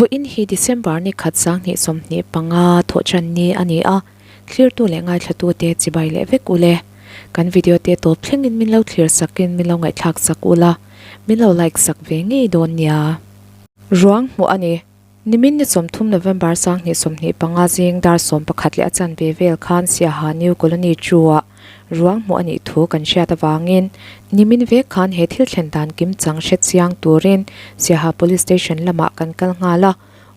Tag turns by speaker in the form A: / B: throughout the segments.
A: Vawiin hi December ni khat 2025 thawhṭan ni a ni a, thlirtu leh ngaithlatute chibai leh vek u le. Kan video te tawp thlengin min lo thlir sakin min lo ngaihthlak sak ula, min lo like sak ve ngei dawn nia. Ruang hmuh a ni. Nimin ni 30 November 2025 zing dar 11 leh a chanve vel khan Siaha New Colony Chu-ah ruang hmuh a nih thu kan hriat avangin nimin vek khan he thil thlen dan kim chang hre chiang turin Siaha Police Station lamah kan kal nghal a,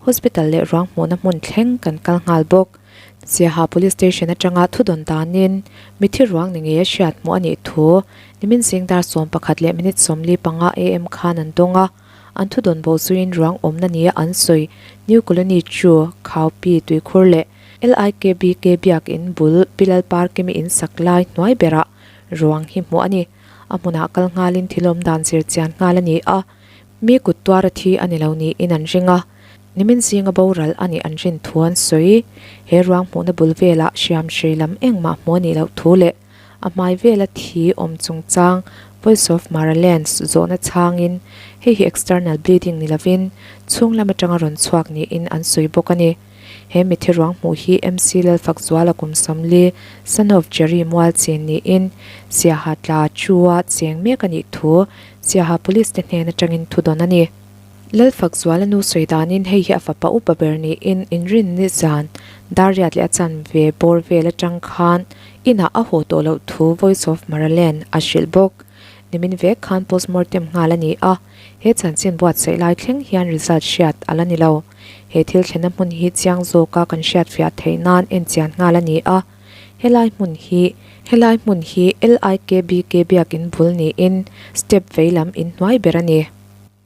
A: Hospital leh ruang hmuhna hmun thleng kan kal nghal bawk. Siaha Police Station atanga thudawn danin mithi ruang ni ngei a hriat hmuh a nih thu nimin zing dar 11 leh minute 45 am khan an dawng a. An thudawn bo zuiin ruang awmna nia an sawi New Colony chu Khaupi tuikhur leh LIKBK biakinn bul Pilal Park-i mi in sak lai hnuai berah ruang hi hmuh a ni. A hmunah kal nghalin thilawm dan zir chian nghal a ni a, mi kut tuara thi a ni lo niin an ring a, nimin zinga boral a nih an rin thu an sawi. He ruang hmuhna bul velah hriam hrei lam engmah hmuh a nih loh thu leh A hmai vela thi awm chungchang Voice of Maraland zawhna chhangin hei hi external bleeding ni lovin chhung lam atanga rawn chhuak niin an sawi bawk a ni. He mithi ruang hmuh hi MC Lalfakzuala kum 40, son of Jerry Mualchin niin Siaha tla Chu-a cheng mek a nih thu Siaha Police te hnen atangin thu dawn a ni. Lalfakzuala nu sawi danin hei hi a fapa upa ber niin inrinni zan dar riat leh a chanve bawr vel atang khan inah a haw tawh loh thu Voice of Maraland a hrilh bawk. Nimin vek khan postmortem nghal a ni a, he chanchin buatsaih lai thleng hian result hriat a la ni lo. He thil thlenna hmun hi chiang zawka kan hriatfiah theih nan enchian nghal a ni a, helai hmun hi helai hmun hi LIKBK biakin bul niin step veilam inhnuai ber a ni.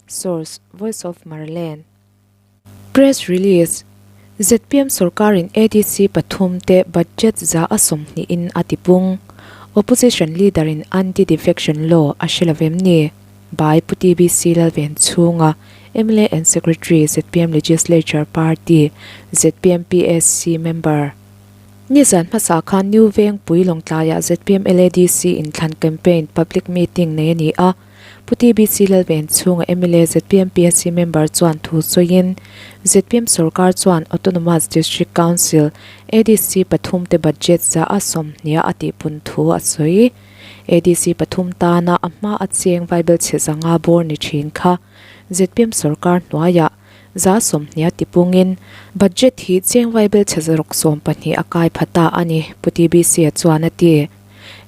A: Source, Voice of Maraland. Press Release, zpm sorkarin ADC pathum te budget za a sawmhnihin a tipung. Opposition leader in anti-defection law a hre lovem ni? By Pu TBC Lalvenchhunga, mla and Secretary, zpm Legislature Party, zpm PAC member. Nizan hmasa khan New Vengpui Lawngtlaiah zpm LADC inthlan campaign public meeting nei a ni a. Pu TBC Lalven chhunga mla zpm PAC member chuan thu sawiin, zpm sorkar chuan Autonomous District Council, ADC, pathum te budget za a sawmhnia a tihpun thu a sawi. ADC pathum tana a hma a cheng vaibel chhe zanga bawr ni thin kha zpm sorkar hnuaiah za sawmhnia tipungin budget hi cheng vaibel chhe zaruk 12 a kai pha ta a ni, Pu TBC-a chuan a ti.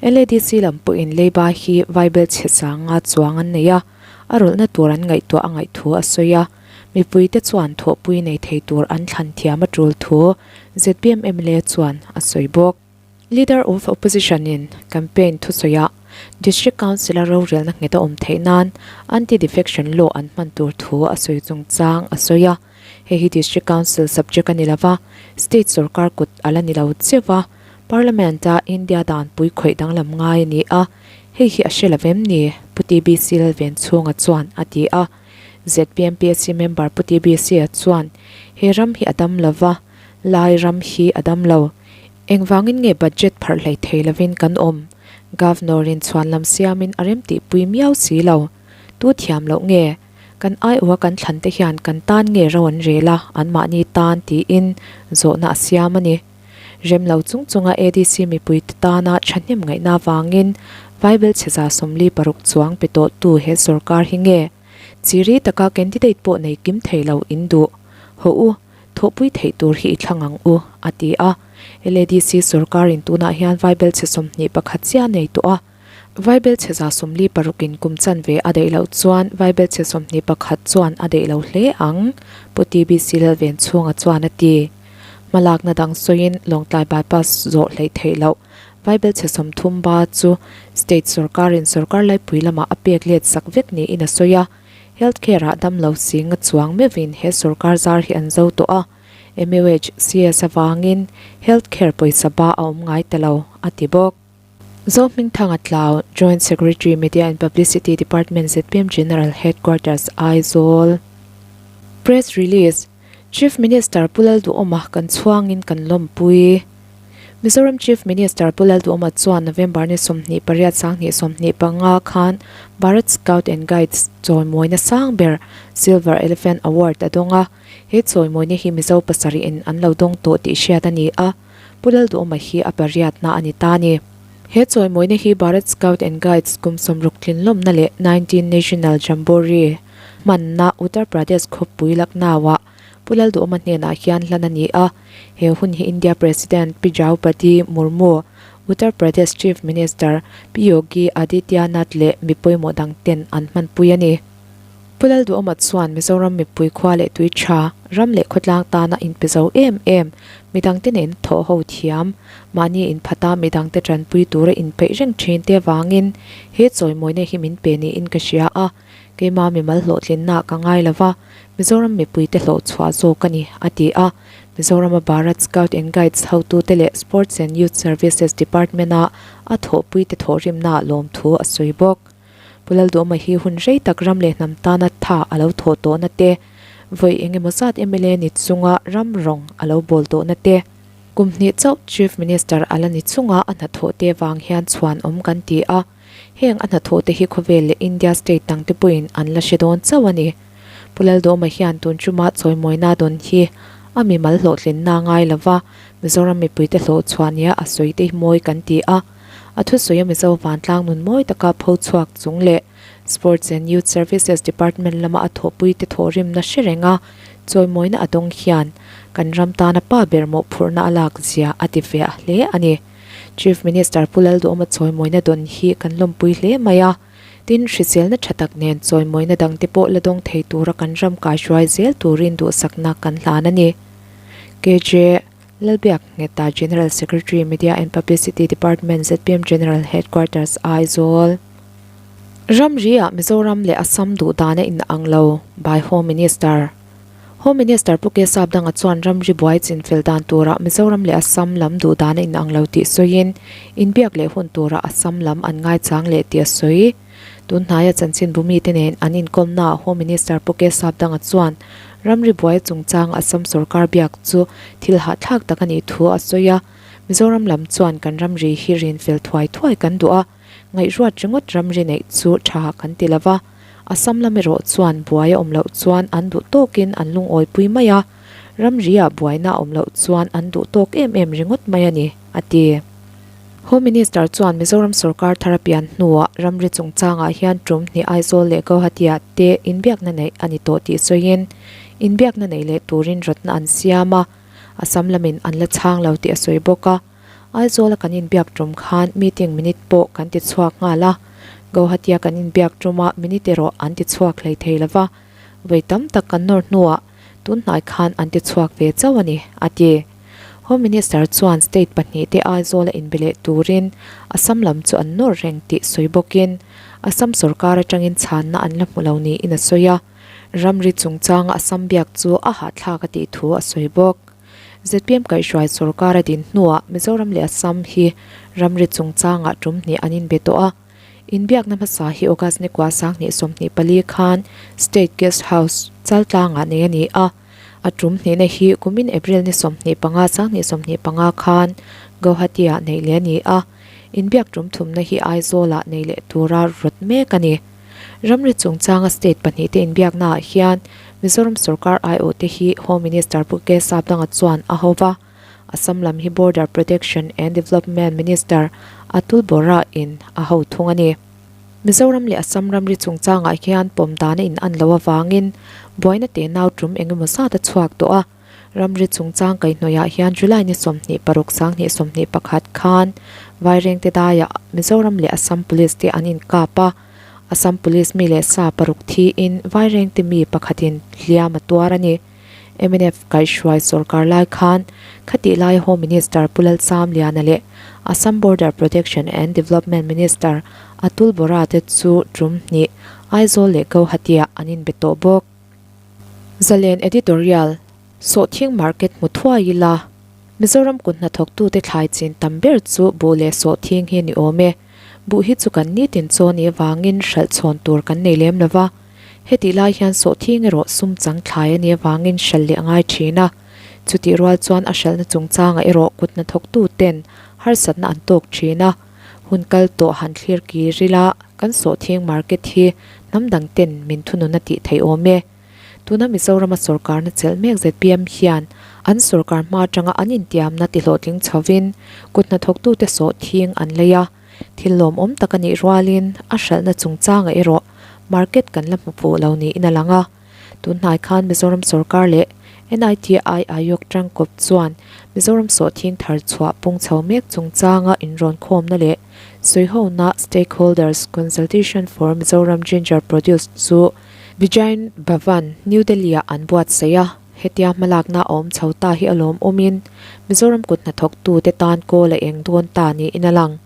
A: LADC lam pawhin leiba hi vaibel chhe sanga chuang an nei a, a rawlhna tur an ngaihtuah a ngaih thu a sawi a, mipuite chuan thawhpui nei thei tur an thlan thiam a tul thu zpm mla chuan a sawi bawk. Leader of Opposition in campaign thusawiah District Council a rorelna nghet a awm theih nan Anti-Defection Law an hman tur thu a sawi chungchang a sawi a, hei hi District Council subject a ni lova, State sorkar kut a la ni lo cheu a, Parliament-a India danpui khawih danglam ngai a ni a, hei hi a hre lo vem ni? Pu TBC Lalvenchhunga chuan a ti a. Zpm PAC member Pu TBC-a chuan, He ram hi a dam lo va, lai ram hi a dam lo. Engvangin nge budget pharh hlei thei lovin kan awm? Governor-in chhuanlam siamin a remtihpui miau si lo. Tu thiam loh nge? Kan aiawha kan thlante hian kan tan nge ro an rel a, anmahni tan tiin zawhna a siam a ni. Rem lo chung chunga ADC mipuite tana thahnem ngaihna avangin Vaibel chheza 46 chuang pe tawhtu he sorkar hi nge chiri taka candidate pawh nei kim thei lo in duh? Haw u, thawhpui theih tur hi i thlang ang u, a ti a. LADC sorkarin tunah hian Vaibel chhe 21 chiah nei tawh a. Vaibel chhe 46 in kum chanve a daih loh chuan Vaibel chhe 21 chuan a daih lo hle ang, Pu TBC Lalvenchhunga chuan a ti. Hmalakna dang sawiin Lawngtlai bypass zawh hleih theih loh Vaibel chhe 30 ba chu state sorkarin sorkar laipui lamah a pek let sak vek niin a sawi a, health care ah damlo singa chuang meuhin he sorkar zar hi an zo tawh a, MUHCS avangin health care pawisa ba a awm ngai ta lo, a ti bawk. Zohmingthanga Tlau, Joint Secretary, Media and Publicity Department zpm General Headquarters, Aizawl. Press Release, Chief Minister Pu Lalduhawma kan chhuangin kan lawmpui. Mizoram Chief Minister Pu Lalduhoma chuan November ni 28 2025 khan Bharat Scout and Guides chawimawina sang ber Silver Elephant Award a dawng a. He chawimawina hi Mizo pasarih in an lo dawng tawh tih hriat a ni a, Pu Lalduhoma hi a pariatna a ni ta a ni. He chawimawina hi Bharat Scout and Guides kum sawmruk tlinlawmna leh 19 National Jamboree hmanna Uttar Pradesh khawpui Lucknow-ah Pu Lalduhoma hnenah hian hlan a ni a, he hun hi India President Pi Draupadi Murmu, Uttar Pradesh Chief Minister Pi Yogi Adityanath leh mi pawimawh dang ten an hmanpui a ni. Pu Lalduhoma chuan Mizoram mipui khua leh tui tha, ram leh khawtlang tana inpe zo em em, midangte nena thawh ho thiam, mahni inphata midangte tanpui tura inpeih reng thin te avangin he chawimawina hi min pe niin ka hria a, Keima mimal hlawhtlinna ka ngai lo va, Mizoram mipuite hlawhchhuah zawk a ni, a ti a. Mizorama Bharat Scout and Guides hotute leh Sports and Youth Services Department-a a thawhpuite thawhrimnaah lawmthu a sawi bawk. Pu Lalduhawma hi hun rei tak ram leh hnam tana tha a lo thawh tawhna te, vawi eng emaw zat mla ni chunga ram rawng a lo bawl tawhna te, kum hnih chauh Chief Minister a la ni chunga a hnathawh te vang hian chhuanawm kan ti a. Heng a hnathawh te hi khawvel leh India state dang te pawhin an la hre dawn chauh a ni. Pu Laldawma hian tun chuma chawimawina dawn hi a mimal hlawhtlinna ngai lova Mizoram mipuite hlawhchhuah nia a sawi te hi mawi kan ti a. A thusawi a Mizo vantlang nun mawi taka pho chhuak chung leh Sports and Youth Services Department lama a thawhpuite thawhrimna hre reng a chawimawina a dawng hian kan ram tana pa ber mawhphurhna a lak zia a ti fiah hle a ni. Chief Minister Pu Lalduhawma chawimawina dawn hi kan lawmpui hle mai a, tin hriselna tha tak nen chawimawina dangte pawh la dawng thei tura kan ram kaihruai zel turin duhsakna kan hlan a ni. KJ Lalbiak Ngheta General Secretary Media and Publicity Department zpm General Headquarters Aizawl Ramri ah Mizoram leh Assam duh dan a inang lo by Home Minister. Home Minister Pu Kesap Danga chuan ramri buai chinfel dan turah Mizoram leh Assam lam duh dan a inang lo tih sawiin, inbiak leh hun turah Assam lam an ngaichang leh tih a sawi. Tun hnaia chanchinbu mite nen an inkawmnaah Home Minister Pu Kesap Danga chuan ramri buai chungchang Assam sorkar biak chu thil hahthlak tak a nih thu a sawi a, Mizoram lam chuan kan ramri hi rinfel thuai thuai kan duh a, ngaihruat ringawt ramri neih chu tha kan ti lova. Assam lam erawh chuan buai a awm loh chuan an duh tawkin an lungawipui mai a, ramri-ah buaina a awm loh chuan an duh tawk em em ringawt mai a ni, a ti. Home Minister chuan Mizoram sorkar thar a pian hnuah ramri chungchangah hian tum hnih Aizawl leh Guwahati-ah te inbiakna neih a ni tawh tih sawiin, inbiakna neih leh turin rawtna an siam a, Assam lamin an la chhang lo tih a sawi bawk a. Aizawla kan inbiak tum khan meeting minute pawh kan ti chhuak nghal a, Guwahati-a kan inbiak tuma minute erawh an ti chhuak hlei thei lo va, vawi tam tak kan nawr hnuah tun hnai khan an ti chhuak ve chauh a ni, a ti. Home Minister chuan state pahnihte Aizawla inbe leh turin Assam lam chu an nawr reng tih sawi bawkin Assam sorkar atangin chhanna an la hmu lo niin a sawi a, ramri chungchanga Assam biak chu a hahthlak a tih thu a sawi bawk. Zpm kaihhruai sorkar a din hnuah Mizoram leh Assam hi ramri chungchangah tum hnih an inbe tawh a. Inbiakna hmasa hi August ni kua 2024 khan State Guest House Chaltlangah nei a ni a. A tum hnihna hi kumin April ni 25 2025 khan Guwahati-ah neih leh a ni a. Inbiak tum thumna hi Aizawl-ah nei leh tura rawt mek a ni. Ramri chungchanga state pahnihte inbiaknaah hian Mizoram sorkar aiawhte hi Home Minister Pu K Sapdanga chuan a ho va, Assam lam hi Border Protection and Development Minister Atul Bora in a ho thung a ni. Mizoram leh Assam ramri chungchangah hian pawm dan a in an loh avangin buaina tenau tum engemaw zat a chhuak tawh a. Ramri chungchang kaihhnawihah hian July ni 26 2021 khan Vairengte daiah Mizoram leh Assam Police te an inkap a, Assam Police mi leh sa paruk thiin Vairengte mi pakhatin hliam a tuar a ni. Mnf kaihhruai sorkar lai khan khatih laia Home Minister Pu Lalsamliana leh Assam Border Protection and Development Minister Atul Bora te chu tum hnih Aizawl leh Guwahati-ah an inbe tawh bawk. Zalen Editorial, Sawhthing Market hmu thuai ila, Mizoram kut hnathawktute thlai chin tam ber chu buh leh sawhthing hi a ni awm e. Buh hi chu kan nitin chaw ni avangin hralh chhawn tur kan nei lem lova, hetih lai hian sawhthing erawh sum chang thlai a nih avangin hralh leh a ngai thin a. Chutih rual chuan a hralhna chungchangah erawh kut hnathawktu ten harsatna an tawk thin a. Hun kal tawh han thlir kir ila kan sawhthing market hi hnam dang ten min thunun a tih theih awm e. Tuna Mizorama sorkarna chelh mek zpm hian an sorkar hma atanga an intiamna tihlawhtling chhovin kut hnathawktute sawhthing an lei a. Thil lawmawm tak a nih rualin a hralhna chungchangah erawh market kan la hmu fuh lo niin a lang a. Tunhnai khan Mizoram sorkar leh NITI Aayog tangkawp chuan Mizoram sawhthing thar chhuah pung chho mek chungchanga inrawn khawmna leh sawihona Stakeholders Consultation for Mizoram Ginger Produce chu Vijayan Bhavan, New Delhi-ah an buatsaih a. Hetia hmalakna a awm chho ta hi a lawmawmin Mizoram kut hnathawktute tan kawl a eng dawn ta niin a lang.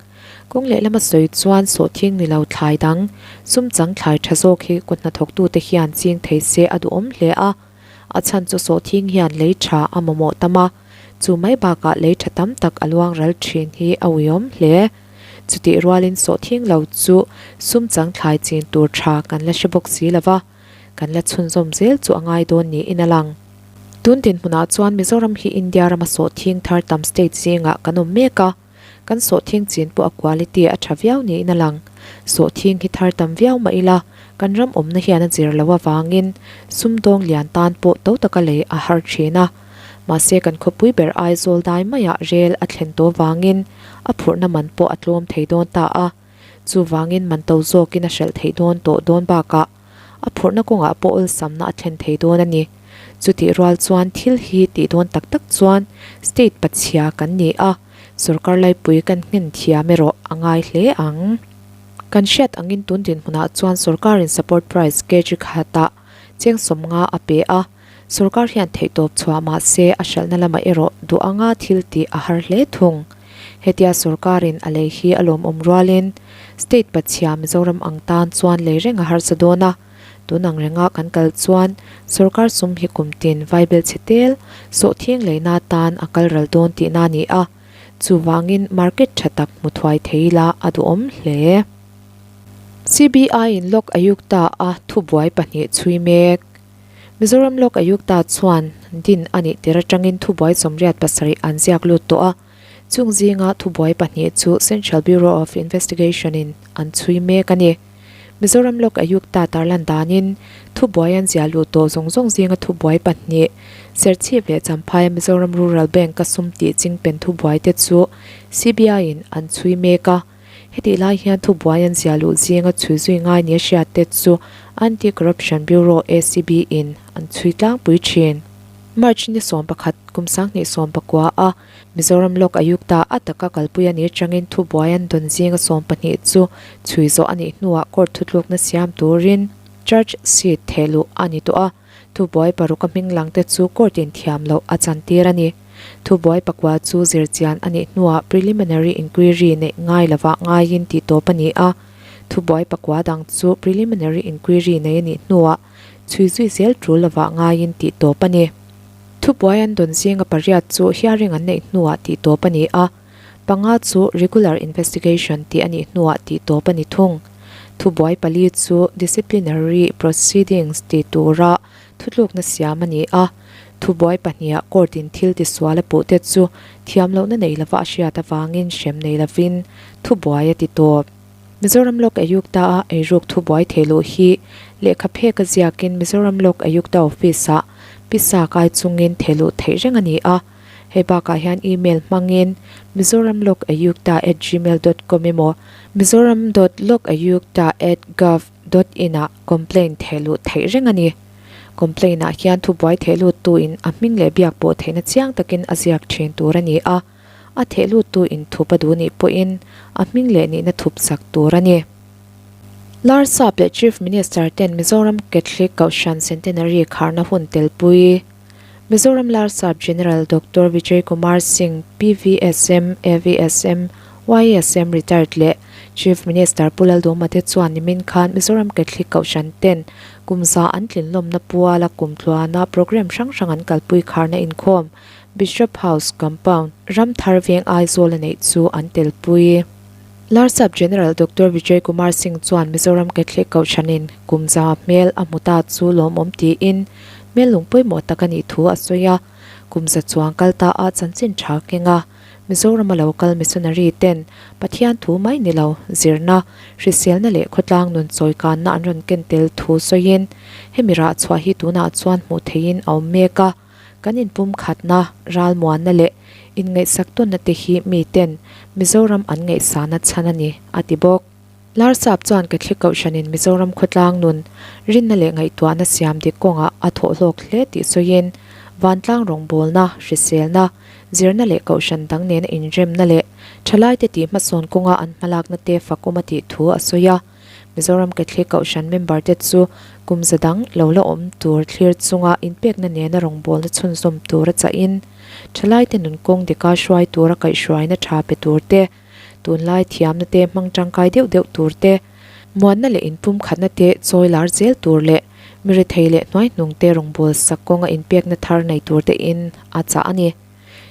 A: Kawng lehlam a sawi chuan sawhthing ni lo thlai dang, sum chang thlai tha zawk hi kut hnathawktute hian ching thei se a duhawm hle a. A chhan chu sawhthing hian lei tha a mamawh tam a, chu mai bakah lei tha tam tak a luang ral thin hi a uiawm hle. Chutih rualin sawhthing lo chu sum chang thlai chin tur tha kan la hre bawk si lo va, kan la chhunzawm zel chu a ngai dawn niin a lang. Tun dinhmunah chuan Mizoram hi India rama sawhthing thar tam state zingah kan awm mek a. Kan sawhthing chin pawh a quality a tha viau niin a lang. Sawhthing hi thar tam viau mah ila, kan ram awmna hian a zir loh avangin sumdawng lian tan pawh to taka lei a har thin a. Mahse kan khawpui ber Aizawl dai maiah rel a thlen tawh vangin a phurhna man pawh a tlawm thei dawn ta a. Chuvangin man to zawkin a hralh theih dawn tawh dawn bakah a phurhna kawngah pawh awlsamna a thlen thei dawn a ni. Chutih rual chuan thil hi tih dawn tak tak chuan state pachhia kan ni a, sorkar laipui kan nghen thiam erawh a ngai hle ang. Kan hriat angin tun dinhmunah chuan sorkarin support price kg khatah cheng 50 a pe a, sorkar hian theihtawp chhuah mah se a hralhna lamah erawh duh anga thil tih a har hle thung. Hetia sorkarin a lei hi a lawmawm rualin state pachhia Mizoram ang tan chuan lei reng a harsa dawn a, tun ang renga kan kal chuan sorkar sum hi kum tin vaibel chhe tel sawhthing leina tan a kal ral dawn tihna a ni a, chuvangin market tha tak hmu thuai thei ila a duhawm hle. CBI in Lok Ayukta a thubuai pahnih chhui mek. Mizoram Lok Ayukta chuan din a nih tir atangin thubuai 87 an ziak lut tawh a, chung zinga thubuai pahnih chu Central Bureau of Investigation in an chhui mek a ni. Mizoram Lok Ayukta tarlan danin thubuai an ziah luh tawh zawng zawng zinga thubuai pahnih Serchhip leh Champhaia Mizoram Rural Bank a sum tih chingpen thubuai te chu CBI in an chhui mek a. Hetih lai hian thubuai an ziah luh zinga chhui zui ngai nia hriat te chu Anti-Corruption Bureau, ACB, in an chhui tlangpui thin. March ni 11, kum 2019 a Mizoram Lok Ayukta a taka kalpui a nih atangin thubuai an dawn zinga 12 chu chhui zawh a nih hnuah court thutlukna siam turin charge sheet thehluh a ni tawh a. Thubuai paruk a hming lang te chu court in thiam loh a chantir a ni. Thubuai pakua chu zirchian a nih hnuah preliminary inquiry neih ngai lovah ngaiin tih tawp a ni a. Thubuai pakua dang chu preliminary inquiry nei a nih hnuah chhui zui zel tul lovah ngaiin tih tawp a ni. Thubuai an dawn zinga pariat chu hearing an neih hnuah tih tawp a ni a. Panga chu regular investigation tih a nih hnuah tih tawp a ni thung. Thubuai pali chu disciplinary proceedings ti tura thutlukna siam a ni a. Thubuai pahniha court in thil tisual a puh te chu thiam lohna nei lova a hriat avangin hrem nei lovin thubuai a ti tawp. Mizoram Lok Ayukta a eiruk thubuai theiluh hi lehkha phek a ziakin Mizoram Lok Ayukta Office ah pisa kai chungin theiluh theih reng a ni a. Hei bakah hian email hmangin mizoramlokayukta@gmail dot com emaw mizoram dot lokayukta at gov dot in ah complaint thehluh theih reng a ni. Complaint ah hian thubuai thehluttu in a hming leh biak pawh theihna chiang takin a ziak thin tur a ni a, a thehluttu in thup a duh nih pawhin a hming leh nihna thup sak tur a ni. Larsap leh Chief Minister ten Mizoram Catholic Kohhran Centenary kharna hun telpui. Mizoram Larsap General Doctor Vijay Kumar Singh, PVSM, AVSM, YSM Retired leh Chief Minister Pu Laldawma te chuan nimin khan Mizoram Catholic Kohhran ten kum za an tlinlawmna puala kum tluana programme hrang hrang an kalpui kharna inkhawm Bishop House Compound, Ramthar Veng Aizawl a neih chu an telpui. Larsap General Doctor Vijay Kumar Singh chuan Mizoram Catholic Kohhranin kum za hmel a hmu ta chu lawmawm tiin hmel lung pawimawh tak a nih thu a sawi a. Kum za chuang kal ta a chanchin tha keng a, Mizorama lo kal missionary ten Pathian thu mai ni lo, zirna, hriselna leh khawtlang nun chawikanna an rawn ken tel thu sawiin hemi rah chhuah hi tunah chuan hmuh theihin a awm mek a, kan inpumkhatna, ralmuanna leh inngaihsak tawnna te hi miten Mizoram an ngaihsana chhan a ni, a ti bawk. Larsap chuan Catholic Kohhranin Mizoram khawtlang nun, rinna leh ngaihtuahna siam dik kawngah a thawh hlawk hle tih sawiin, vantlang rawngbawlna, hriselna, zirna leh kohhran dang nena inremna leh thalaite tih hmasawn kawnga an hmalakna te fakawm a tih thu a sawi a. Mizoram Catholic Kohhran member te chu kum za dang lo la awm tur thlir chunga inpekna nena rawngbawlna chhunzawm tur a chahin, thalaite nun kawng dika hruai tura kaihhruaina tha pe tur te, Tunlai thiamna te hmang tangkai deuh deuh tur te, muanna leh inpumkhatna te chawi lar zel tur leh mi rethei leh hnuaihnung te rawngbâwl sak kawnga inpekna thar nei tur te in a chah a ni.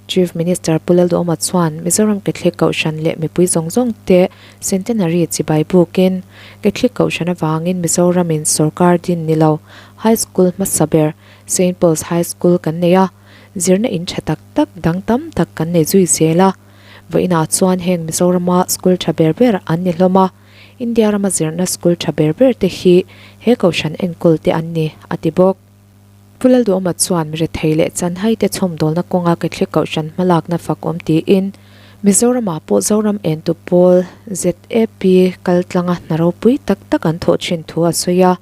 A: Chief Minister Pu Lalduhoma chuan Mizoram Catholic Kohhran leh mipui zawng zawng te Centenary chibai bukin Catholic Kohhran avangin Mizoramin sorkar din ni lo High School hmasa ber Saint Paul's High School kan nei a, zirna in tha tak tak dang tam tak kan nei zui zel a. Vawiinah chuan heng Mizorama school tha ber ber an ni hlawm a, India rama zirna school tha ber ber te hi he kohhran enkawl te an ni, a ti bawk. Pu Lalduhawma chuan mirethei leh chanhai te chhawmdawlna kawnga Catholic kohhran hmalakna fak awm tiin, Mizoramah pawh Zoram entu pawl ZAP kaltlanga hna ropui tak tak an thawh thin thu a sawi a.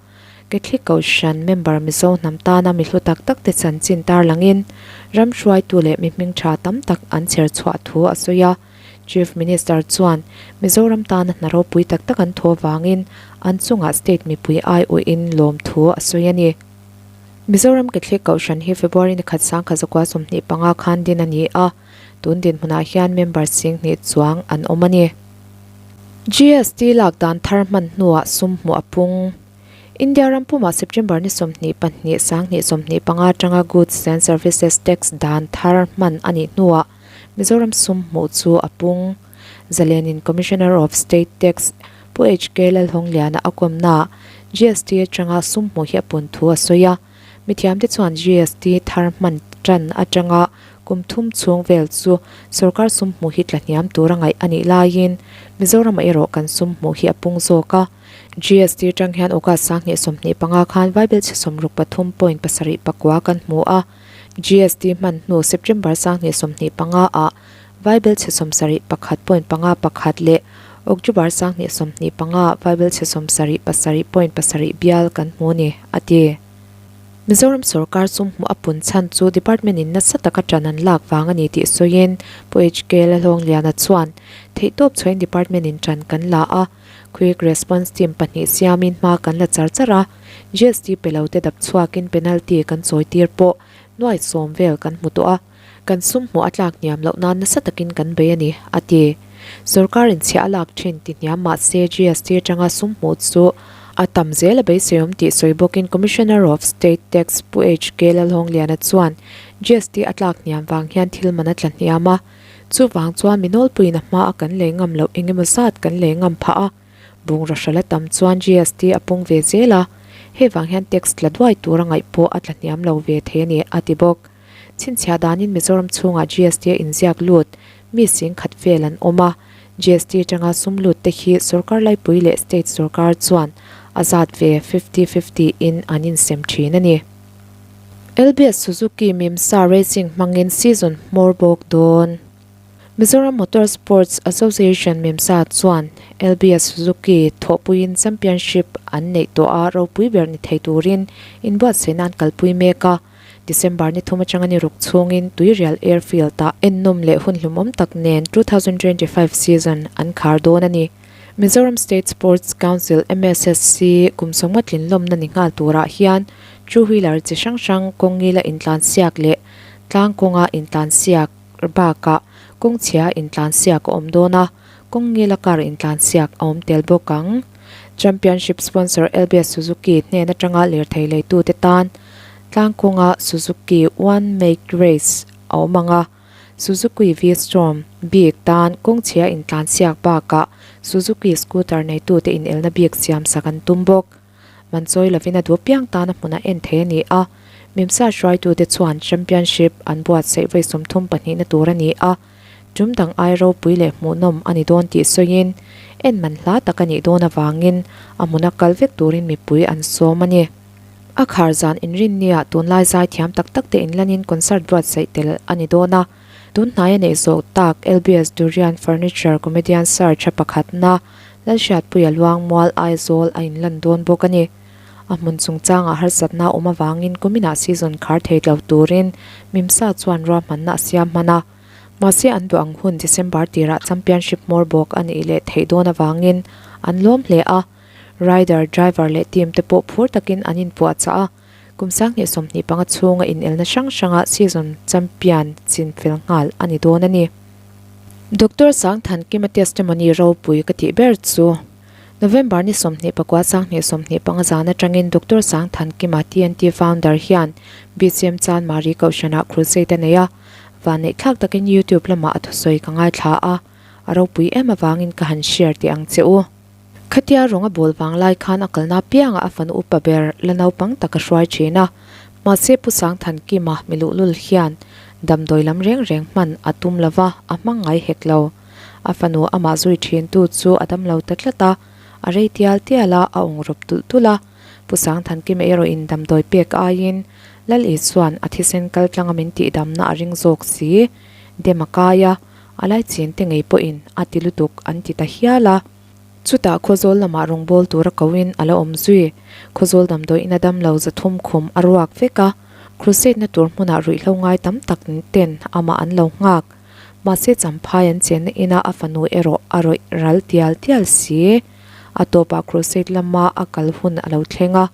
A: Catholic Kohhran member Mizo hnam tana mi hlu tak tak te chanchin tarlangin ram hruaitu leh mi hming tha tam tak an chher chhuah thu a sawi a. Chief Minister chuan Mizoram tana hna ropui tak tak an thaw vangin an chungah state mipui aiawhin lawm thu a sawi a ni. Mizoram Catholic Kohhran hi February ni khat sangkhat zakua 25 khan din a ni a, tun dinhmunah hian member 2000 chuang an awm a ni. GST lak dan thar hman hnuah sum hmuh a pung. India ram pumah September ni 22 2025 atanga Goods and Services Tax dan thar hman a nih hnuah Mizoram sum hmuh chu a pung. Zalenin Commissioner of State Tax Pu HK Lalhawngliana a kawmnaah GST atanga sum hmuh hi a pun thu a sawi a. Mithiamte chuan GST thar hman tan atanga kum thum chhung vel chu sorkar sum hmuh hi tlahniam tura ngaih a nih laiin Mizoramah erawh kan sum hmuh hi a pung zawk a. GST atang hian August 2025 khan Vaibelchhe 63 point pasarih pakua kan hmu a, GST hman hnu September 2025 ah Vaibelchhe 71 point panga pakhat leh October 2025 ah Vaibelchhe 77 point pasarih bial kan hmu ni, a ti. Mizoram sorkar sum hmuh a pun chhan chu department in nasa taka tan an lak vang a ni tih sawiin Pu HK Lalhawngliana chuan, Theihtawp chhuahin department in tan kan la a, Quick Response Team pahnih siamin hma kan la char char a, GST pe lo te dap chhuakin penalty kan chawi tir pawh nuai sawm vel kan hmu tawh a. Kan sum hmuh a tlak hniam loh nan nasa takin kan bei a ni, a ti. Sorkar inchhiah a lak thin ti hniam mah se GST atanga sum hmuh chu a tam zel a beiseiawm tih sawi bawkin Commissioner of State Tax Pu HK Lalhawngliana chuan GST a tlak hniam vang hian thil man a tla hniam a, chuvang chuan mi nawlpuiin a hma a kan lei ngam loh eng emaw zat kan lei ngam phah a, bungraw hralh a tam chuan GST a pung ve zel a, hei vang hian tax tla duai tur a ngaih pawh a tla hniam lo ve thei a ni, a ti bawk. Chhinchhiah danin Mizoram chhungah GST a inziak lut mi 10,000 vel an awm a, GST atanga sum lut te hi sorkar laipui leh state sorkar chuan a zat ve fifty fifty in an insem thin a ni. LBS Suzuki Mimsa Racing hmangin season hmawr bawk dawn. Mizoram Motor Sports Association Mimsa chuan LBS Suzuki thawhpuiin championship an neih tawh a ropui ber ni thei turin inbuatsaihna an kalpui mek a. December ni thum atanga ni ruk chhungin Tuirial Airfield-ah ennawm leh hun hlumawm tak nen 2025 season an khar dawn a ni. Mizoram State Sports Council, MSSC, kum sawmnga tlinlawmna ni nghal turah hian two wheeler chi hrang hrang kawng ngila intlansiak leh tlang kawnga intlansiak bakah kawng chhia intlansiak a awm dawn a, kawng ngila car intlansiak a awm tel bawk ang. Championship sponsor LBS Suzuki hnen atanga lirthei leitute tan Tlang kawnga Suzuki One Make Race a awm ang a, Suzuki V-Strom bik tan kawng chhia intlansiak bakah Suzuki scooter neitute inelna bik siamsak an tum bawk. Man chawi lovin a duh piang tana hmunah en thei a ni a. Mimsa hruaitute chuan Championship an buatsaih vawi 32 na tur a ni a, tum dang ai ropui leh hmuhnawm a ni dawn tih sawiin en man hla tak a nih dawn avangin a hmuna kal vek turin mipui an sawm a ni. A khar zan inrinniah tunlai zaithiam tak tak te inlanin concert buatsaih tel a ni dawn a, tun hnaia neih zawh tak LBS Durian Furniture Comedian Search a pakhatna Lalhriatpuia Luangmual Aizawl a inlan dawn bawk a ni. A hmun chungchangah harsatna a awm avangin kuminah season khar thei tlo turin Mimsa chuan ruahmanna a siam hman a. Mahse an duh ang hun December tirah championship hmawr bawk a nih leh theih dawn avangin an lawm hle a. Rider, driver leh team te pawh phur takin an inpuahchah a. Kum 2025 chhunga inelna hrang hranga season champion chin fel nghal a ni dawn a ni. Doctor Sangthankima testimony ropui ka tih ber chu November ni 29 2025 zan atangin Doctor Sangthankima TNT founder hian BCM Chanmari Kohhranah crusade a nei a, vanneihthlak takin YouTube lamah a thusawi ka ngaithla a, a ropui em avangin ka han share teh ang che u. Khatia rawng a bawl vang lai khan a kalna apiangah a fanu upa ber la naupang tak a hruai thin a, mahse Pu Sangthankima miluhlul hian damdawi lam reng reng hman a tum lova a hmang ngai hek lo. A fanu amah zui thintu chu a damlo ta tlat a, a rei tial tial a, a awng rawp tulh tulh a. Pu Sangthankima erawhin damdawi pek aiin Lal Isua'n a thisen kal tlanga min tihdamna a ring zawk si. Dem a kai a, a laichin te ngei pawhin a ti lutuk an ti ta hial a. Chutah Khawzawl lamah rawngbâwl tura koin a la awm zui. Khawzawl damdawiin a damlo 300 khum a ruak vek a, crusade-na tur hmunah ruihhlo ngai tam tak ten amah an lo nghak. Mahse Champhai an chenna ina a fanu erawh a rawih ral tial tial si. A tawpah crusade lama a kal hun a lo thleng a,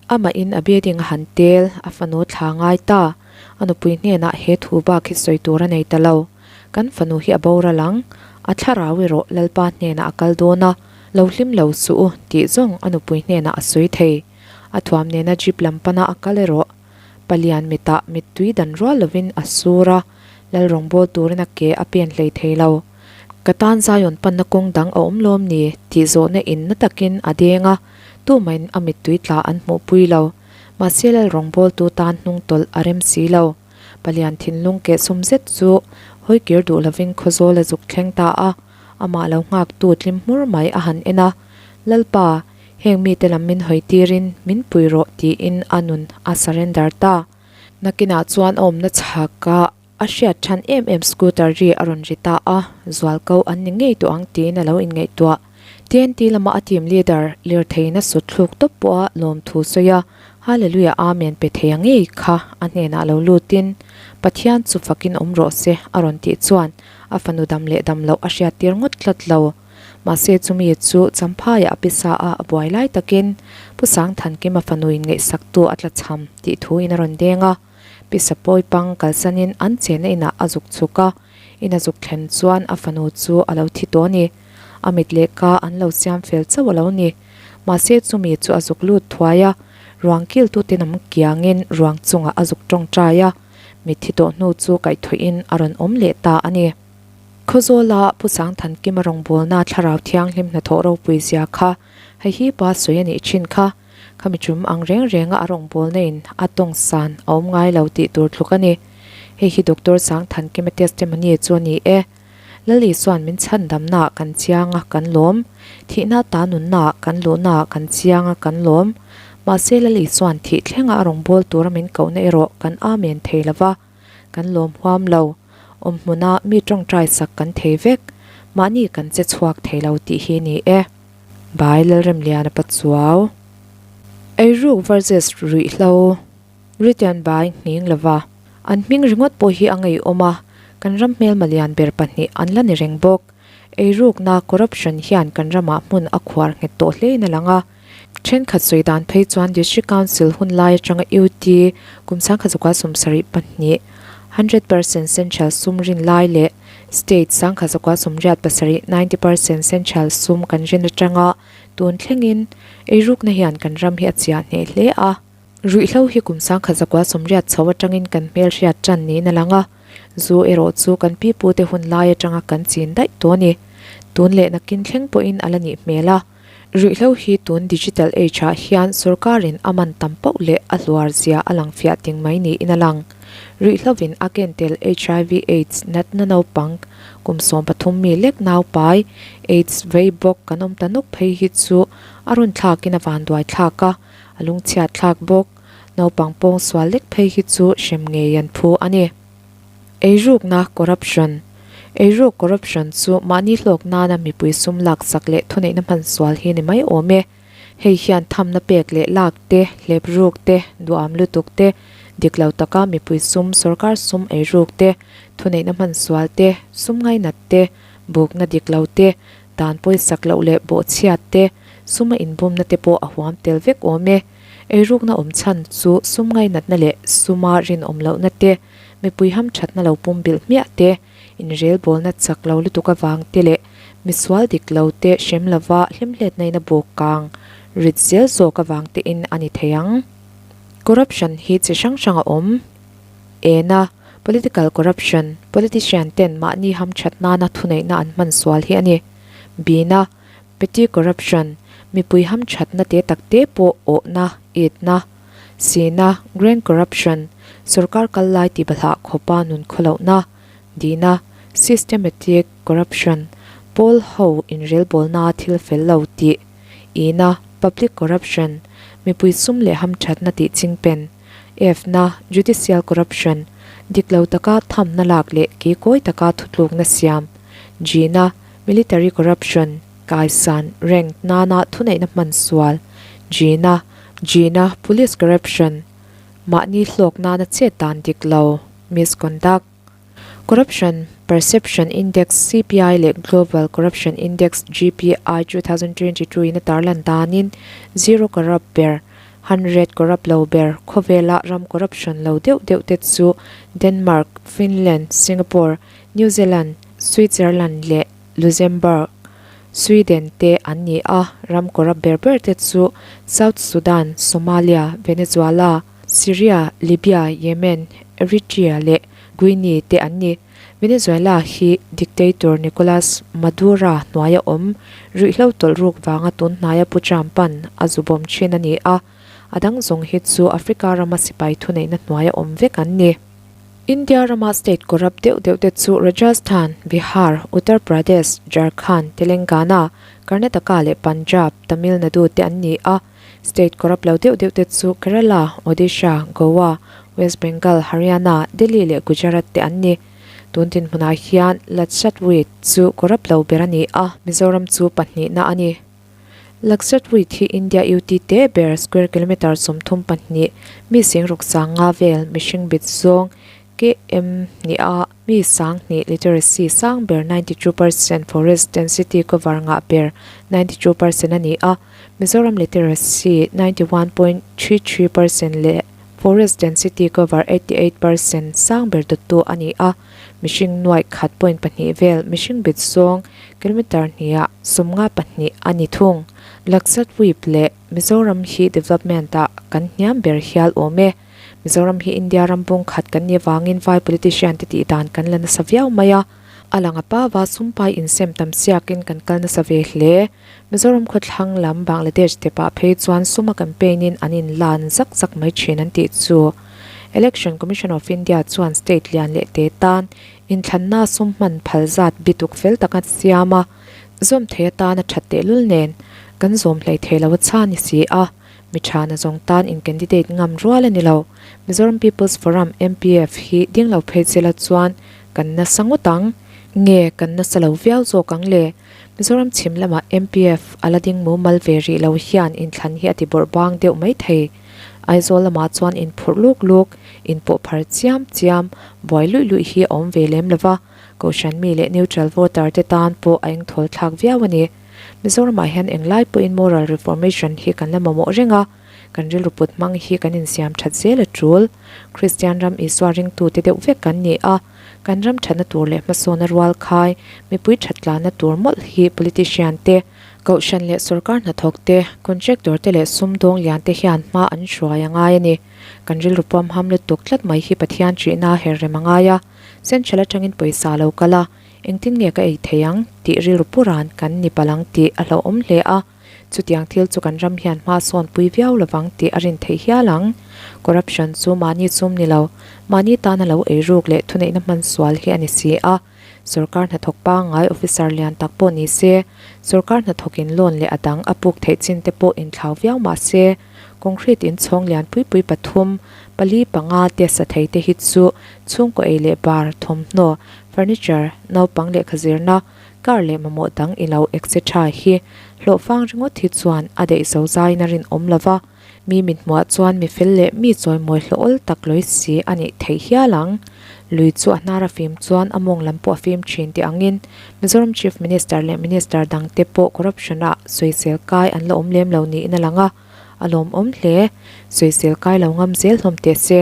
A: amahin a bedding a han tel, a fanu thla ngai ta. A nupui hnenah he thu bak hi sawi tur a nei ta lo. Kan fanu hi a boral ang, a thlarau erawh Lalpa hnenah a kal dawn a, lo hlim lo suh u tih zawng a nupui hnenah a sawi thei. A thuam nena jeep lam pana a kal erawh Palian mitah mittui dan rual lovin a sur a, Lal rawngbâwl turin a ke a pen hlei thei lo. Ka tan Zion panna kawng dang a awm lawm ni tih zawhna in na takin a deng a, tumahin a mittui tla an hmuhpui lo. Mahse Lal rawngbâwltu tan hnung tawlh a rem si lo. Palian thinlung keh sum zet chu hawikir duh lovin Khawzawl a zuk thleng ta a, amah lo nghaktu tlim hmur mai a han en a, Lalpa, heng mite lam min hawi tirin min pui rawh tiin a nun a surrender ta. Nakinah chuan a awmna chhakah a hriat than em em scooter ri a rawn ri ta a, zualko an ni ngei tawh ang tiin a lo inngaihtuah. TNT lama a team leader lirtheina sut thluk tawp pawha lawmthu sawi a, Hallelujah Amen pe thei a ngei kha a hnenah lo lutin Pathian chu fakin awm rawh se a rawn tih chuan a fanu dam leh dam loh a hriattir ngawt tlat lo. Mahse chumi chu Champhaiah a pisa a, a buai lai takin Pu Sangthankima fanu in ngaihsaktu a tlachham tih thu in a rawn deng a. Pisa pawi pang kalsanin an chenna inah a zuk chhuk a, in a zuk thlen chuan a fanu chu a lo thi tawh a ni. A mit leh ka an lo siam fel chauh a lo ni. Mahse chumi chu a zuk lut thuai a, ruang kiltute nam kiangin ruang chungah a zuk tawngtai a, mitthi tawh hnu chu kaihthawhin a rawn awm leh ta a ni. Khawzawla Pu Sangthankima rawngbawlna Thlarau Thianghlim hnathawh ropui zia kha hei hi pa sawi a nih thin kha. Khami tum ang reng renga a rawngbawlna in a tawng san a awm ngai lo tih tur tluk a ni. Hei hi Doctor Sangthankima testimony chu a ni e. Lal Isua'n min chhandamna ah kan chiang a kan lawm. Thihna ta nunna ah kan luhna ah kan chiang a kan lawm. Mahse Lal Isua'n thih thlenga a rawngbâwl tura min kohna erawh kan amen thei lova. Kan lawm huam lo. Awm hmuna mi tawngtai sak kan thei vek. Mahni kan che chhuak thei lo tih hi ni e. By Lalremliana Pachuau. Eiruk versus Ruihhlo Written by Nghing Lova. An hming ringawt pawh hi a ngeiawm a, kan ram hmelma lian ber pahnih an la ni reng bawk. Eirukna, corruption, hian kan ramah hmun a khuar nghet tawh hlein a lang a. Thenkhat sawi dan phei chuan District Council hun lai atanga UT kum 1972, 100% Central sum rin lai leh State 1987, 90% Central sum kan rin atanga tun thlengin eirukna hian kan ram hi a chiah hneh hle a. Ruihhlo hi kum 1980 chho atangin kan hmelhriat tan niin a lang a, zu erawh chu kan pipute hun lai atanga kan chin daih tawh a ni. Tun leh nakin thleng pawhin a la nih hmel a. Ruihhlo hi tun digital age ah hian sorkarin a man tam poh leh a hluar zia a lang fiah ting mai niin a lang. Ruihhlovin a ken tel HIV AIDS natna naupang kum 13 mi lek naupai AIDS vei bawk kan awm ta nawk phei hi chu a rawn thlakin a vanduai thlak a, a lungchhiat thlak bawk. Naupang pawng sual lek phei hi chu hrem ngei an phu a ni. Eirukna, corruption, Eiruk, corruption, chu mahni hlawk nana mipui sum laksak leh thuneihna hman sual hi ni mai awm e. Hei hian thamna pek leh lak te, hlep ruk te, duham lutuk te, dik lo taka mipui sum, sorkar sum eiruk te, thuneihna hman sual te, sum ngainat te, bukna dik lo te, dan pawisak loh leh bawhchhiat te, suma inbumna te pawh a huam tel vek awm e. Eirukna awm chhan chu sum ngainatna leh suma rinawm lohna te, mipui hamthatna lo pumbilh hmiah te, inrelbawlna chak lo lutuk avang te leh misual dik lo te hrem lova hlimhletnain a buk kang rit zel zawk avang tein a ni thei ang. Corruption hi chi hrang hrang a awm. Ena, Political corruption, Politician ten mahni hamthat nana thuneihna an hman sual hi a ni. Bina, Petty corruption, mipui hamthatna te tak te pawh awhna, itna, sina, grand corruption, sorkar kal lai ti balhah khawpa nun khawlohna, dihna, systematic corruption, pawl ho inrelbawlnaa thil fel lo tih, ina, public corruption, mipui sum leh hamthatna tih chingpen, F-na, judicial corruption, dik lo taka thamna lak leh keikawi taka thutlukna siam, G-na, Military corruption, kaisan, rank, nana thuneihna hman sual, Gina, Gina, police corruption, mahni hlawk nana chet dan dik lo, misconduct. Corruption Perception Index, CPI, leh Global Corruption Index, GPI, 2022 in a tarlan danin zero corrupt ber, 100 corrupt lo ber, khawvela ram corruption lo deuh deuh te chu Denmark, Finland, Singapore, New Zealand, Switzerland leh Luxembourg, Sweden te an ni a, ram corrupt ber ber te chu South Sudan, Somalia, Venezuela, Syria, Libya, Yemen, Eritrea leh Guinea te an ni. Venezuela hi dictator Nicolas Madura hnuaia awm ruihhlo tawlh ruk vanga tun hnaia Pu Trump-a'n a zu bawm thin a ni a, a dang zawng hi chu Africa rama sipai thuneihna hnuaia awm vek an ni. India rama state corrupt deuh deuh te chu Rajasthan, Bihar, Uttar Pradesh, Jharkhand, Telangana, Karnataka leh Punjab, Tamil Nadu te an ni a. State corrupt lo deuh deuh te chu Kerala, Odisha, Goa, West Bengal, Haryana, Delhi leh Gujarat te an ni. Tun dinhmunah hian Lakshadweep chu corrupt lo ber a ni a, Mizoram chu pahnihna a ni. Lakshadweep hi India UT te ber square kilometre 32 mi sing ruk sang nga vel mihring bit zawng km hnih a mi sang hnih literacy sang ber 92% forest density cover ngah ber 92% a ni a, Mizoram literacy 91.33% leh forest density cover 88% sang ber dawttu a ni a. Mihring nuaih khat point pahnih vel mihring bit zawng kilometre hniha 52 a ni thung. Lakshadweep leh Mizoram hi development ah kan hniam ber hial awm e. Mizoram hi India ram bung khat kan nih avangin vai politician te tih dan kan la nasa viau mai a. A lang a pava sumpai insem tam siakin kan kal nasa ve hle. Mizoram khawthlang lam Bangladesh te pah phei chuan suma campaign in an inlan zak zak mai thin an tih chu. Election Commission of India chuan state lian leh te tan inthlanna sum hman phal zat bituk fel taka siam a, zawm thei atana that tehlul nen kan zawm hlei thei lo a chhan ni si a, mi tha na zawng tan in candidate ngam rual a ni lo. Mizoram People's Forum, MPF, hi ding lo phei che la chuan kan nasa ngawt ang. Nge kan nasa lo viau zawk ang le? Mizoram chhim lamah MPF a la ding mumal ve rih lo hian inthlan hi a ti bawrh bang deuh mai thei. Aizawl lamah chuan inphurh luk luk, inpawh phar chiam chiam, buai luih luih hi a awm ve lem lo va, Kohhran mi leh neutral voter te tan pawh a engthawl thlak viau a ni. Mizoramah hian englai pawhin moral reformation hi kan la mamawh reng a, kan rilru put hmang hi kan insiam that zel a tul. Kristian ram Isua ringtute deuh vek kan ni a. Kan ram thatna tur leh hmasawna rual khai, mipui that tlanna tur mawlh hi politician te, kohhran leh sorkar hnathawk te, contractor te leh sumdawng lian te hian hma an hruai a ngai a ni. Kan rilru puam ham lutuk tlat mai hi Pathian ṭihna her rem a ngai a, central aṭangin pawisa a lo kal a, engtin nge ka ei thei ang tih rilru puran kan ni palh ang tih a hlauhawm hle a. Chutiang thil chu kan ram hian hma sawn pui viau lovang tih a rin theih hial ang. Corruption chu mahni sum ni lo, mahni tana lo eiruk leh thuneihna hman sual hi a ni si a. Sorkar hnathawk pangngai officer lian tak pawh ni se, sorkar hnathawkin loan leh a dang a puk theih chin te pawh inthlau viau mah se, concrete inchhawng lian pui pui pathum, pali panga te sa thei te hi chu chhungkaw ei leh bar, thawmhnaw, furniture, naupang lehkha zirna, Car leh mamawh dang i lo etc hi hlawhfang ringawt hi chuan a daih zo zaiin a rinawm lo va, mi mithmuah chuan mi fel leh mi chawimawi hlawhawl tak lawi si a nih theih hial ang. Lui chu a hnar a fim chuan a mawng lam pawh a fim thin tih angin Mizoram Chief Minister leh Minister dangte pawh corruption ah sawisel kai an la awm lem lo niin a lang a, a lawmawm hle. Sawisel kai lo ngam zel hlawm teh se.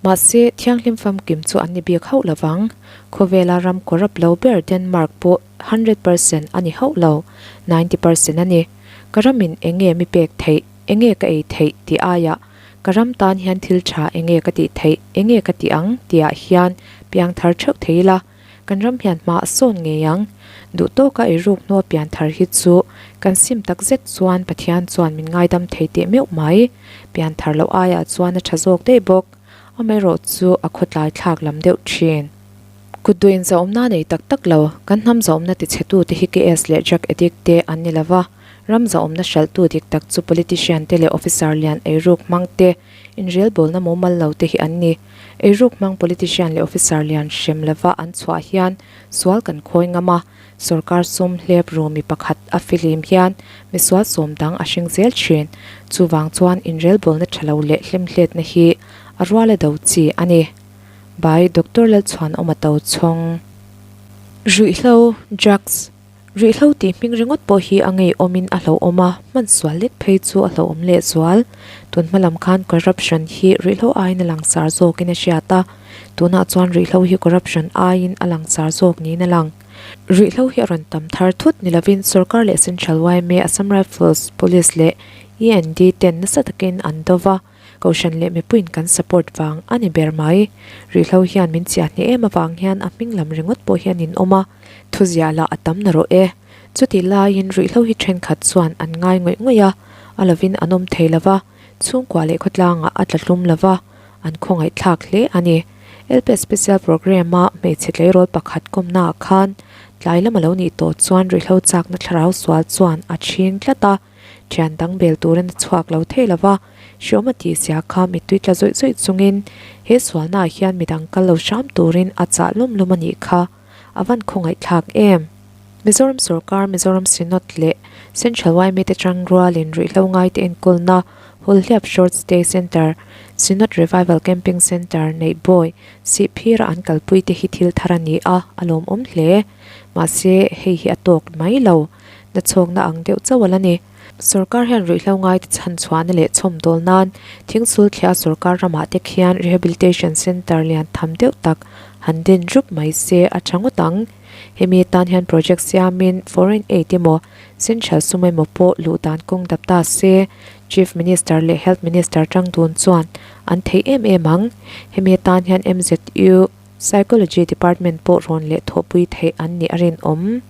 A: Mahse, thianghlim famkim chu an ni bik hauh lo vang. Khawvela ram corrupt lo ber Denmark pawh 100% a ni hauh lo, 90% a ni. Ka ramin eng nge mi pek theih, eng nge ka ei theih tih aiah ka ram tan hian thil tha eng nge ka tih theih, eng nge ka tih ang tihah hian piang thar theuh thei ila, kan ram hian hma a sawn ngei ang. Duh tawka eiruk hnua pian thar hi chu kan sim tak zet chuan Pathian chuan min ngaidam thei teh meuh mai. Pian thar loh aiah chuan a tha zawk daih bawk. Amaherawh chu a khawtlai thlak lam deuh thin. Kut duh inzawmna nei tak tak lo, kan hnam zawmna tichhetute hi KS leh drug addict te an ni lova, ram zawmna hralhtu dik tak chu politician te leh officer lian eiruk hmang te, inrelbawlna mumal lo te hi an ni. Eiruk hmang politician leh officer lian hrem lova an chhuah hian sual kan khawi ngam a, sorkar sum hlep ru mi pakhat a fihlim hian misual sawm dang a hring zel thin. Chuvang chuan inrelbawlna tha lo leh hlimhletna hi a rual a do chi a ni. By Doctor Lalchhuanawma Tochhawng. Ruihhlo, drugs, Ruihhlo tih hming ringawt pawh hi a ngeiawmin a hlauhawm a, hman sual lek phei chu a hlauhawm lehzual. Tun hma lam khan corruption hi ruihhlo aiin a langsar zawkin a hriat a, tunah chuan ruihhlo hi corruption aiin a langsar zawk niin a lang. Ruihhlo hi a rawn tam thar thut ni lovin sorkar leh Central yma, Assam Rifles, Police leh END ten nasa takin an do va, Kohhran leh mipuiin kan support vang a ni ber mai. Ruihhlo hian min chiah hneh em avang hian a hming lam ringawt pawh hian in awm a, thuziah lah a tam na rawh e. Chutih laiin ruihhlo hi thenkhat chuan an ngai ngawih ngawih a, a lovin an awm thei lo va, chhungkua leh khawtlangah a tla hlum lo va, an khawngaihthlak hle a ni. LPS Special Programme-a hmeichhe tleirawl pakhat kawmnaah khan tlai lam a lo nih tawh chuan ruihhlo chakna thlarau sual chuan a chhing tlat a, Thian dang bel turin a chhuak lo thei lo va, hreawm a tih zia kha mittui tla zawih zawih chungin he sualnaah hian midang kal lo hram turin a chah lawm lawm a nih kha a van khawngaihthlak em. Mizoram sorkar, Mizoram Synod leh Central yma te tangrualin ruihhlo ngaite enkawlna Hulhliap Short Stay Centre, Synod Revival Camping Centre neih bawi Sihphira an kalpui te hi thil thar a ni a, a lawmawm hle. Mahse, hei hi a tawk mai lo. Nachhawkna ang deuh chauh a la ni. Sorkar hian ruihhlo ngaite chhan chhuahna leh chhawmdawl nan thingsul thliah sorkar ramah te khian Rehabilitation Centre lian tham deuh tak han din rup mai se a tha ngawt ang. Hemi atan hian project siamin foreign aid emaw central sum emaw pawh luh dan kawng dap ta se Chief Minister leh Health Minister tang dun chuan an thei em em ang. Hemi atan hian MZU Psychology Department pawh rawn leh thawhpui theih an nih a rinawm.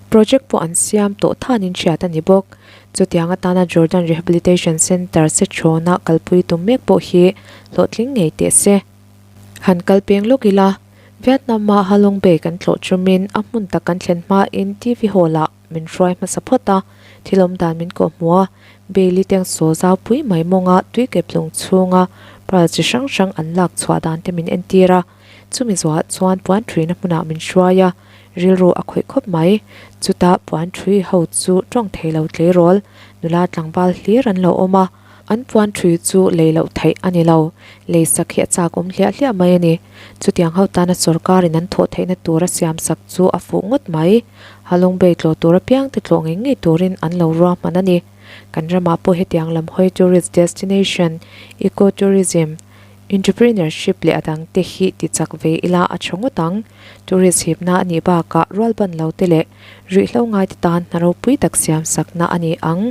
A: Project pawh an siam tawh thanin hriat a ni bawk. Chutiang atana Jordan Rehabilitation Centre Sechhawna kalpui tum mek pawh hi hlawhtling ngei teh se. Han kal peng lawk ila, Vietnam-a Ha Long Bay kan tlawh chumin a hmun tak kan thlen hmain TV Hall-ah min hruai hmasa phawt a, thil awm dan min kawh hmu a, Bailey tengsaw zau pui mai mawnga tui keplung chhunga pearl chi hrang hrang an lak chhuah dan te min entir a, chumi zawhah chuan puan thuina hmunah min hruai a, rilru a khawih khawp mai. Chutah puan thui ho chu tawng thei lo tleirawl, nula tlangval hlir an lo awm a, an puan thui chu lei loh theih a ni lo, lei sak hi a chak awm hliah hliah mai a ni. Chutiang ho tana sorkarin an thawh theihna tura siam sak chu a fuh ngawt mai. Halong Bay tlawh tur apiang te tlawh ngei ngei turin an lo ruahman a ni. Kan ramah pawh hetiang lam hawi tourist destination, eco tourism, Entrepreneurship leh a dang te hi ti chak ve ila a tha ngawt ang. Tourist hipna a nih bakah rualban lo te leh ruihhlo ngai te tan hna ropui tak siam sakna a ni ang.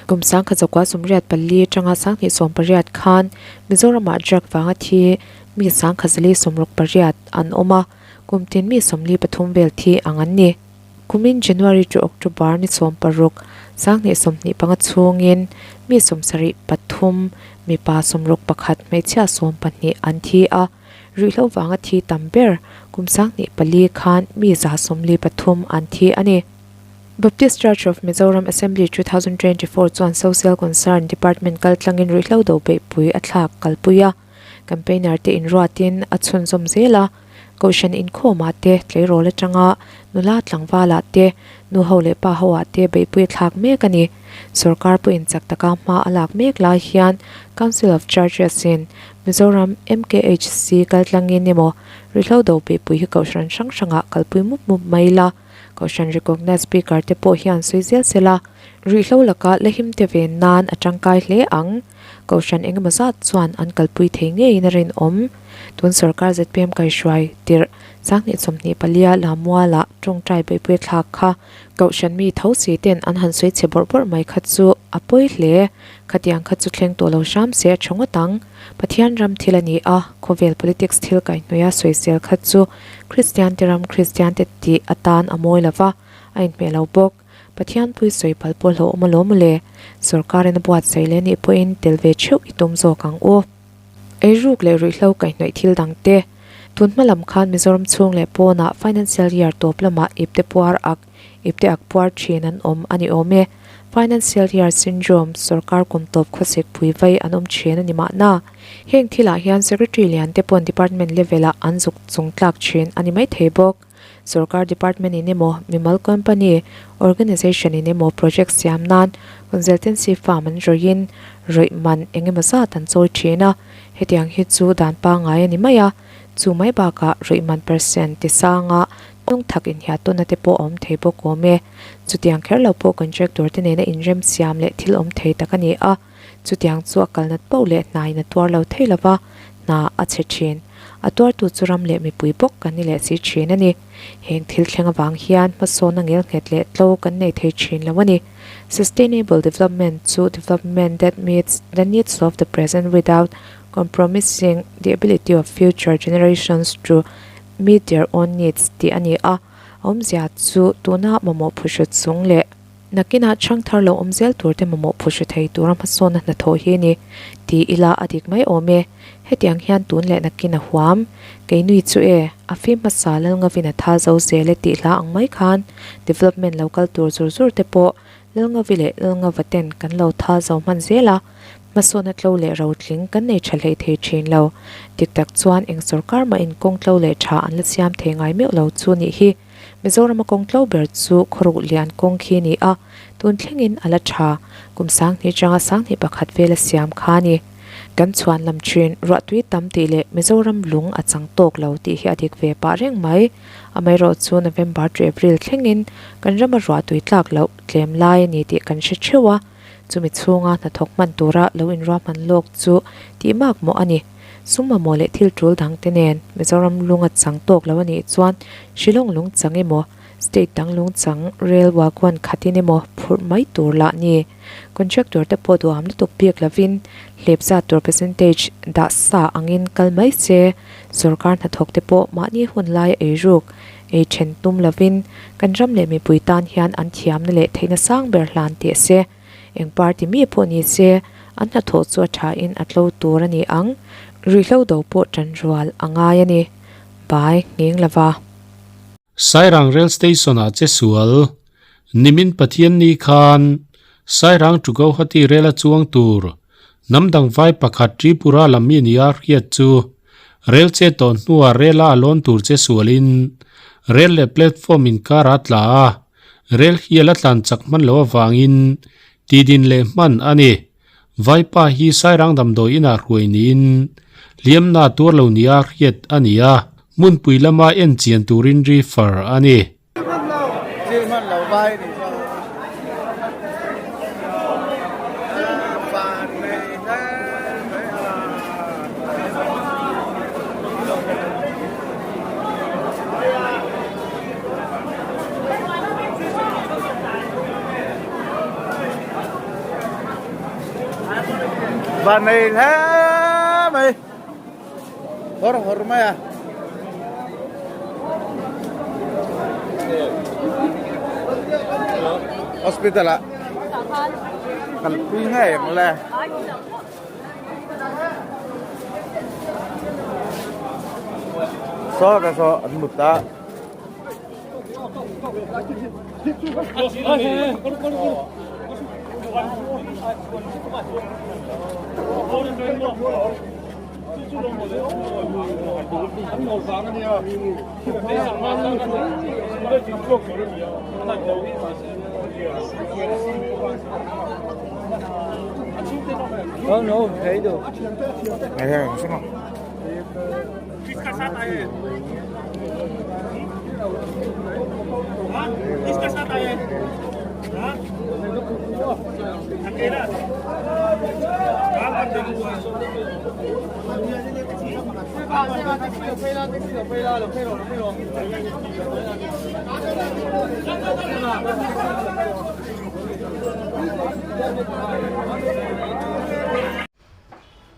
A: Kum sangkhat zakua sawmriat pali atanga sanghnih 18 khan Mizoramah drug vanga thi mi sangkhat zali 68 an awm a, kum tin mi 43 vel thi ang an ni. Kumin January to October ni 16, 2025 chhungin mi 73, mipa 61, hmeichhia 12 an thi a. Ruihhlo vanga thi tam ber kum 24 khan mi 143 an thi a ni. Baptist Church of Mizoram Assembly 2024 chuan Social Concern Department kaltlangin ruihhlo do beihpui a thlak kalpui a. Campaigner te inruatin a chhunzawm zel a, Kohhran inkhawmah te, tleirawl atanga nula tlangvalah te, nuho leh pa hoah te beihpui a thlak mek a ni. Sorkar pawhin chak taka hma a lak mek lai hian Council of Churches in Mizoram MKHC kaltlangin emaw ruihhlo do beihpui hi Kohhran hrang hrangah kalpui mup mup mai la, Kohhran recognized speaker te pawh hian sawi zel se la, ruihhlo laka la him te ven nan a tangkai hle ang. Kohhran engemaw zat chuan an kalpui thei ngeiin a rinawm. Tun sorkar zpm kaihruai tirh 2024 Lamuala tawngtai beihpui thlak kha Kohhran mi tho si ten an han sawi chhe bawrh bawrh mai kha chu a pawi hle. Khatiang kha chu thleng tawh lo hram se a tha ngawt ang. Pathian ram thil a ni a, khawvel politics thil kaihhnawih a sawisel kha chu Kristian te ram Kristian te tih atan a mawi lo va, a inhmeh lo bawk. Pathian pui sawi pal pawh hlauhawm alawm mawle. Sorkarin a buatsaih leh anih pawhin tel ve theuh i tum zawk ang u. Eiruk leh ruihhlo kaihhnawih thil dang te. Tun hma lam khan Mizoram chhung leh pawnah Financial Year tawp lamah ipte puar ak, ipte ak puar thin an awm a ni awm e. Financial Year Syndrome, sorkar kum tawp khawsik pui vai an awm thin a ni mahna. Heng thilah hian Secretary lian te pawn Department level ah an zuk chung tlak thin a ni maithei bawk. Sorkar department in emaw, mimal company, organisation in emaw project siam nan consultancy firm an rawih in rawih man eng emaw zat an chawi thin a, hetiang hi chu dan pangngai a ni mai a, chu mai bakah rawih man percent ti sanga hnung thak inhiat tawnna te pawh a awm thei bawk awm e. Chutiang kher lo pawh contractor te nena inrem siam leh thil awm thei tak a ni a, chutiang chu a kalnat poh leh hna in a tuar lo thei lova, hna a chhe thin. A tuartu chu ram leh mipui bawk kan ni leh si thin a ni. Heng thil thleng avang hian hmasawnna ngelnghet leh tlo kan nei thei thin lo a ni. Sustainable development chu development that meets the needs of the present without compromising the ability of future generations to meet their own needs tih a ni a. A awmzia chu tuna mamawh phuhru chung leh Nakinah chhang thar lo awm zel tur te mamawh phuhru thei tura hmasawnna hnathawh hi a ni ti ila a dik mai awm e. Hetiang hian tun leh nakin a huam. Kei nui chu e, a fim hmasa Lalngavin a tha zo zel e tih hla ang mai khan development lo kal tur zur zur te pawh Lalngavi leh Lalngava ten kan lo tha zo hman zel a, hmasawnna tlo leh rotling kan nei tha hlei thei thin lo. Dik tak chuan eng sorkar mahin kawng tlo leh tha an la siam thei ngai meuh lo chu nih hi. Mizorama kawng tlo ber chu khawruk lian kawng khi a ni a, tun thlengin a la tha, kum 2000 changa 2001 vela siam kha a ni. Kan chhuan lam thin, ruahtui tam tih leh Mizoram lung a chang tawk lo tih hi a dik ve pah reng mai. Amaherawh chu November to April thlengin kan rama ruahtui tlak loh tlem lai a ni tih kan hre theuh a, chumi chhunga hnathawk hman tura lo inruahman lawk chu tih mak mawh a ni. Sum mamawh leh thil tul dang te nen Mizoram lung a chang tawk lo a nih chuan Shillong lung chang emaw, state dang lung chang rail wagon khatin emaw phurh mai tur lah ni. Contractor te pawh duham lutuk bik lovin hlep zat tur percentage dah sa angin kal mai se, sorkar hnathawk te pawh mahni hun laia eiruk, ei then tum lovin kan ram leh mipui tan hian an thiamna leh theihna sang ber hlan teh se. Eng party mi pawh ni se, an hnathawh chu a thain a tlo tur a ni ang. Ruihhlo do pawh tan rual a ngai a ni. Bai nghing lova.
B: Sairang Rail Station-ah che sual. Nimin Pathianni khan Sairang to Guwahati rel a chuang tur hnam dang vai pakhat Tripura lam mi nia hriat chu rel che tawh hnuah rela a lawn tur che sualin rel leh platform inkar a tla a. Rel hi a la tlan chak hman loh avangin tidin leh hman a ni. Vaipa hi Sairang damdawi inah hruai niin hliamna tuar lo nia hriat a ni a, hmunpui lama en chian turin refer a ni.
C: Van nei hle mai hawr hawr mai a. Hospital ah kalpui ngei ang le. Saw ka saw an mut a.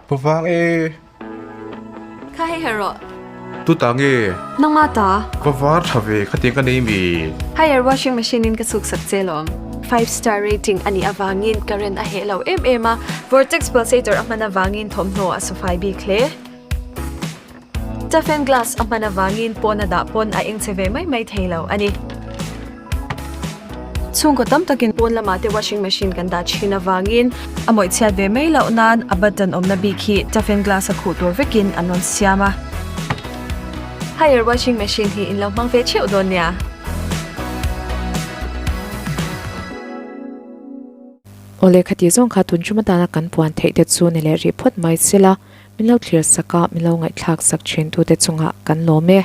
D: Pu vang e.
E: Kha hei her rawh.
D: Tu ta nge?
E: Nangma ta.
D: Va var tha ve khatiang ka nei mi.
E: Haier washing machine in ka chhuk sak che lawm. Five star rating a nih avangin current a heh lo em em a, vortex pulsator a hman avangin thawmhnaw a sufai bik hle. Toughen glass a hman avangin pawn a dah pawn a eng che ve mai mai thei lo a ni. Chhungkaw tam takin pawn lamah te washing machine kan dah thin avangin a mawih chhiat ve mai loh nan a button awmna bik hi toughen glass a khuh tur vekin an rawn siam a. Haier washing machine hi in lo hmang ve theuh dawn nia.
A: Awle khati zawng kha tun tum atana kan puan theih te chu ni leh rih phawt mai sela, min lo thlir sak a, min lo ngaihthlak sak thin tute chungah kan lawm e.